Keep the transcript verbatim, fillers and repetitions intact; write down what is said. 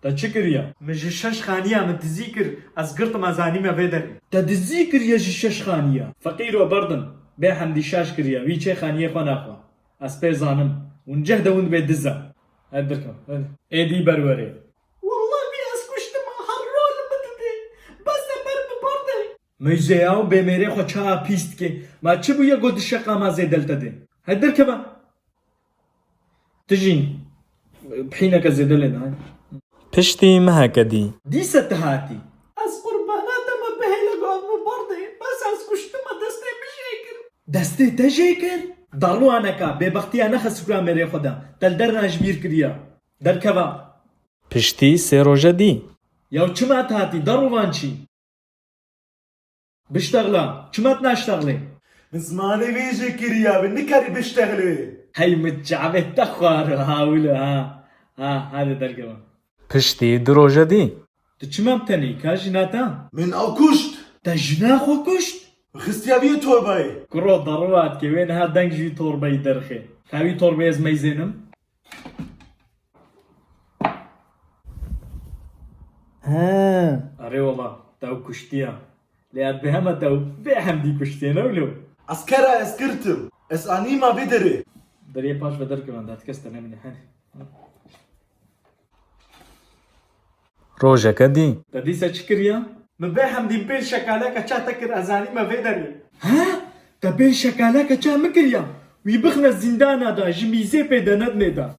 Te çi kiriye? Min ji şeş xaniya min dizî kir, ez girtim, ez anîme vê derê. Te dizî kiriye ji şeş xaniya? Feqîro, berdim. Bê hemdî şaş kiriye, wî çê xaniyê xwe naxwe. Ez pê zanim. Hûn ceh de hûn dibê diz e. Hadi derkevin, hadi. Êdî berwerê. Wallahî ez kuştim, her rol min didê. Bes e, ber bi berdê. Meyze ya, bê mêrê xwe çawa pîs dikê? Ma çi bûye got di şeqa ma zêde li te dê? Hadi derkeve. Tu jî pihîneke zêde lê nayê. Piştî meheke dî. Dîse tu hatî. Ez qurbana te me, bihêle got min berdê. Bes ez kuştim, me destê min jê kir. Destê te jê kir? Darûvaneka, bêbextiya nexe sifra mêrê xwe de. Te li derna ji bîr kiriya. Derkeva. Piştî sê roje dî. Yaw çima tu hatî, darûvan çî? Biştexla, çima tu naştexlê? Min zimanê vê jê kiriya, min nikarî biştexlê. Hey min çavê te xwaro, ha wilo, ha. Ha, hadi derkeva. Piştî du roje dî. Tu çima bi tenê, ka jina te? Min ew kuşt. Te jina xwe kuşt? Xistiya vî torbayê. Kuro, darûva dike, wê niha deng ji wî torbayî derxê. Ka wî torbayê ez meyzênim. He. Erê wala, te ew kuştiya. Lê ez bêhema te ew bê hemdî kuştiye, ne wilo? Ez kera ez girtim. Ez anîma vê derê. Derê paş ve derkevin, da kes te nemîne, hadi. Rojeke dî. Te dîse çi kiriya? Min bê hemdî pêl şekaleke ça te kir, ez anîme vê derê. He? Te pêl şekaleke ça min kiriya? Wî bixine zîndana da, ji mîzê pê de nedinê da.